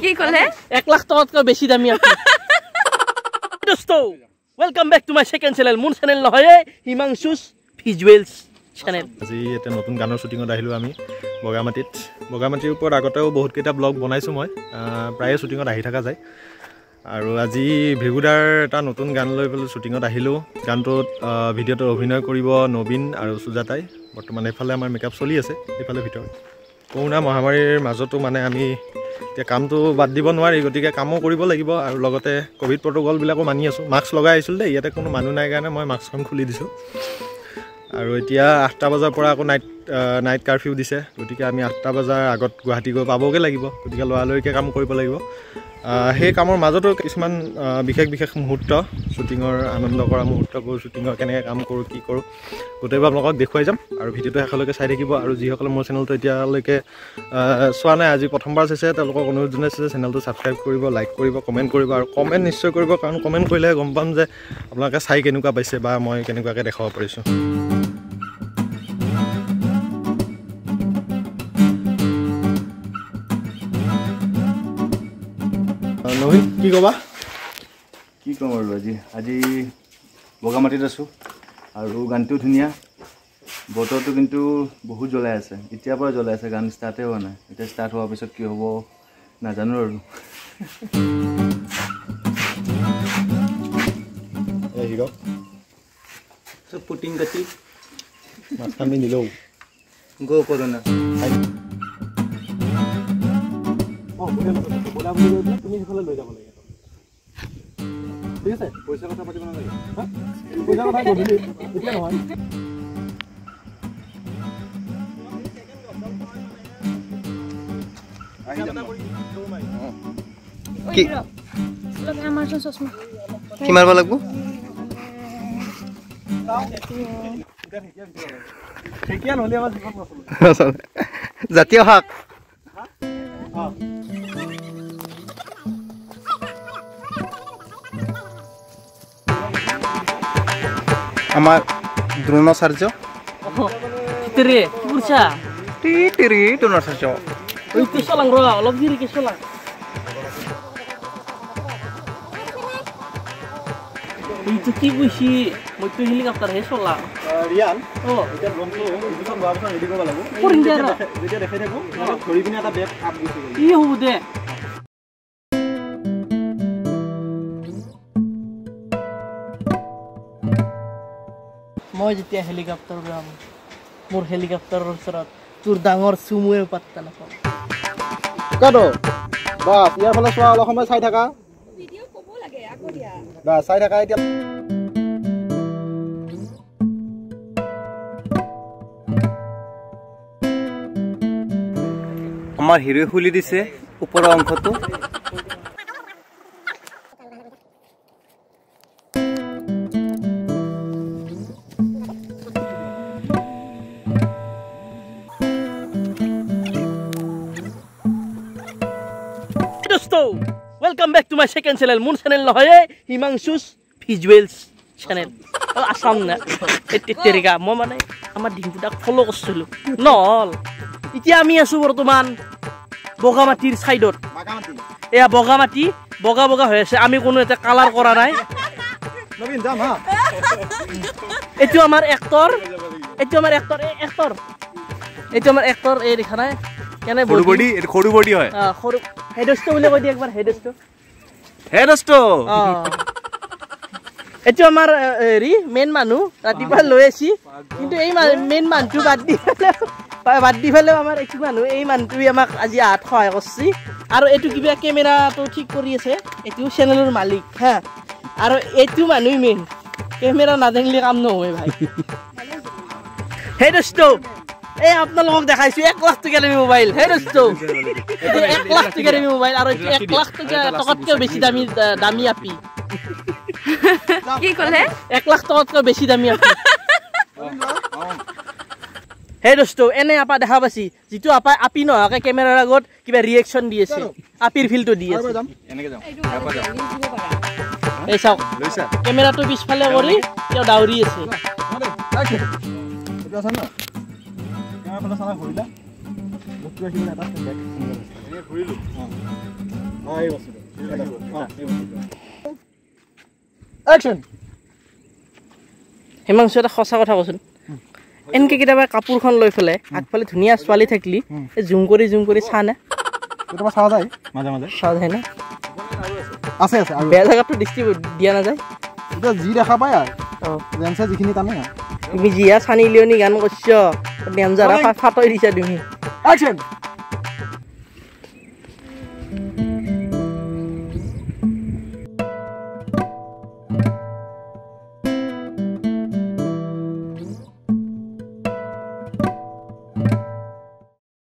কি ক'লে? 1 লাখ টকাতকৈ বেছি দামী আপি। দোস্ত, welcome back to my second channel. মোৰ চেনেল নহয়, হিমাংশুজ ভিজুৱেলছ চেনেল। আজি এটা নতুন গানৰ শ্বুটিঙত আহিলোঁ আমি বগামাটিত। বগামাটিৰ ওপৰত আগতেও বহুতকেইটা ব্লগ বনাইছোঁ মই, প্ৰায়ে শ্বুটিঙত আহি থকা যায়। আৰু আজি ভৃগুদাৰ এটা নতুন গান লৈ পেলাই শ্বুটিঙত আহিলোঁ। গানটোত ভিডিঅ'টোত অভিনয় কৰিব নবীন আৰু সুজাতাই। বৰ্তমান এইফালে আমাৰ মেকআপ চলি আছে, এইফালে ভিতৰত। কৰোণা মহামাৰীৰ মাজতো মানে আমি এতিয়া কামটো বাদ দিব নোৱাৰি, গতিকে কামো কৰিব লাগিব আৰু লগতে ক'ভিড প্ৰট'কলবিলাকো মানি আছোঁ। মাস্ক লগাই আহিছিলোঁ দেই, ইয়াতে কোনো মানুহ নাই কাৰণে মই মাস্কখন খুলি দিছোঁ। আৰু এতিয়া 8টা বজাৰ পৰা আকৌ নাইট কাৰফিউ দিছে, গতিকে আমি 8টা বজাৰ আগত গুৱাহাটী গৈ পাবগৈ লাগিব। গতিকে লৰালৰিকৈ কাম কৰিব লাগিব। সেই কামৰ মাজতো কিছুমান বিশেষ বিশেষ মুহূৰ্ত, শ্বুটিঙৰ আনন্দ কৰা মুহূৰ্তবোৰ, শ্বুটিঙৰ কেনেকৈ কাম কৰোঁ কি কৰোঁ গোটেইবোৰ আপোনালোকক দেখুৱাই যাম। আৰু ভিডিঅ'টো শেষলৈকে চাই থাকিব। আৰু যিসকলে মোৰ চেনেলটো এতিয়ালৈকে চোৱা নাই, আজি প্ৰথমবাৰ চাইছে, তেওঁলোকক অনুৰোধ জনাইছে যে চেনেলটো ছাবস্ক্ৰাইব কৰিব, লাইক কৰিব, কমেণ্ট কৰিব। আৰু কমেণ্ট নিশ্চয় কৰিব, কাৰণ কমেণ্ট কৰিলেহে গম পাম যে আপোনালোকে চাই কেনেকুৱা পাইছে বা মই কেনেকুৱাকৈ দেখুৱাব পাৰিছোঁ। নবীন, কি ক'বা? কি ক'ম আৰু, আজি বগামাটিত আছোঁ আৰু গানটো ধুনীয়া। বতৰটো কিন্তু বহুত জ্বলাই আছে, এতিয়াৰ পৰা জ্বলাই আছে, গান ষ্টাৰ্টেই হোৱা নাই। এতিয়া ষ্টাৰ্ট হোৱাৰ পিছত কি হ'ব নাজানো আৰু। পুটিং কাটি মাছখন নিলেও গ' কৰোণা। তুমি সেইফালে লৈ যাব লাগে, ঠিক আছে? পইচা কথা পাতিব নালাগে, পইচা কথা গধূলি, এতিয়া নহয়। কি মাৰিব লাগিব? জাতীয় শাক। আমাৰ দ্ৰোণাচাৰ্য। দ্ৰোণাচাৰ্য অলপ দেৰিকে চলাং। এইটো কি কৈছি, মইতো হেলিকপ্টাৰহে চলাম। ৰিয়ান, এতিয়া ড্ৰোনটো লোৱাৰ পিছত ৰেডি কৰিব লাগিব। যেতিয়া দেখাই থাকোঁ ধৰি পিনে এটা বেগ আপ গুচি গ'ল। কি হ'ব দে? মই যেতিয়া হেলিকপ্টাৰ উৰাম, মোৰ হেলিকপ্টাৰৰ ওচৰত তোৰ ডাঙৰ চুমুৱে পাত্তা নাপাওঁ। বাছ, ইয়াৰ ফালে চোৱা, অলপ সময় চাই থাকা। বাছ, চাই থাকা এতিয়া। আমাৰ হিৰোই খুলি দিছে ওপৰৰ অংশটো। দোস্ত, welcome back to my second channel. মোৰ চেনেল নহয়, হিমাংশুজ ভিজুৱেলছ চেনেল। আছাম না তেৰিকা, মই মানে আমাৰ ডিম্পুদাক ফ'ল' কৰিছিলোঁ নহ'ল। এতিয়া আমি আছোঁ বৰ্তমান বগামাটিৰ ছাইডত। এয়া বগামাটি, বগা বগা হৈ আছে, আমি কোনো এটা কালাৰ কৰা নাই। এইটো আমাৰ এক্টৰ, এইটো আমাৰ এক্টৰ, এই এক্টৰ, এইটো আমাৰ এক্টৰ। এই দেখা নাই কেনে সৰু বডি হয়। সৰু হে দোস্ত বুলি কৈ দিয়ে একবাৰ। হে দোস্ত, হে দোস্ত। এইটো আমাৰ হেৰি মেইন মানুহ, ৰাতিপুৱা লৈ আহিছি। কিন্তু এই মেইন মানুহটো বাদ দি পেলাইও আমাৰ এইটো মানুহ, এই মানুহটোৱে আমাক আজি আহাত সহায় কৰিছে। আৰু এইটো কিবা কেমেৰাটো ঠিক কৰি আছে, এইটো চেনেলৰ মালিক হা। আৰু এইটো মানুহেই মেইন, কেমেৰা নাথাকিলে কাম নহয় ভাই। হে দোস্ত, এই আপোনালোকক দেখাইছো 1 লাখ টকীয়া দামী মোবাইল। হে দোস্ত, এইটো 1 লাখ টকীয়া দামী মোবাইল আৰু এইটো 1 লাখ টকাতকৈ বেছি দামী আপি। কি ক'লে? 1 লাখ টকাতকৈ বেছি দামী আপি। হে দোস্ত, এনে আপা দেখা পাইছি, যিটো আপা আপি নোহোৱাকৈ কেমেৰাৰ আগত কিবা ৰিয়েকশ্যন দি আছে, আপিৰ ফিলটো দি আছে। এই চাওক, কেমেৰাটো পিছফালে কৰি তেওঁ দাউৰি আছে। ঘূৰিলা, ঘূৰিলো। এই বস্তুটো একশ্যন। হিমাংশু, এটা সঁচা কথা কচোন, এনেকে কেতিয়াবা কাপোৰখন লৈ পেলাই আগফালে ধুনীয়া ছোৱালী থাকিলি জুম কৰি জুম কৰি চা নে? কেতিয়াবা চোৱা যায়, মাজে মাজে চোৱা যায় না? আছে আছে। আৰু বেয়া জেগাততো দৃষ্টি দিয়া নাযায়। এতিয়া যি দেখা পায় আৰু লেন্সে যিখিনি টানে। তুমি যিয়া চানি লিয়নি গান কৰিছ, ডেঞ্জাৰ ফাটই দিছা তুমি। একশ্যন।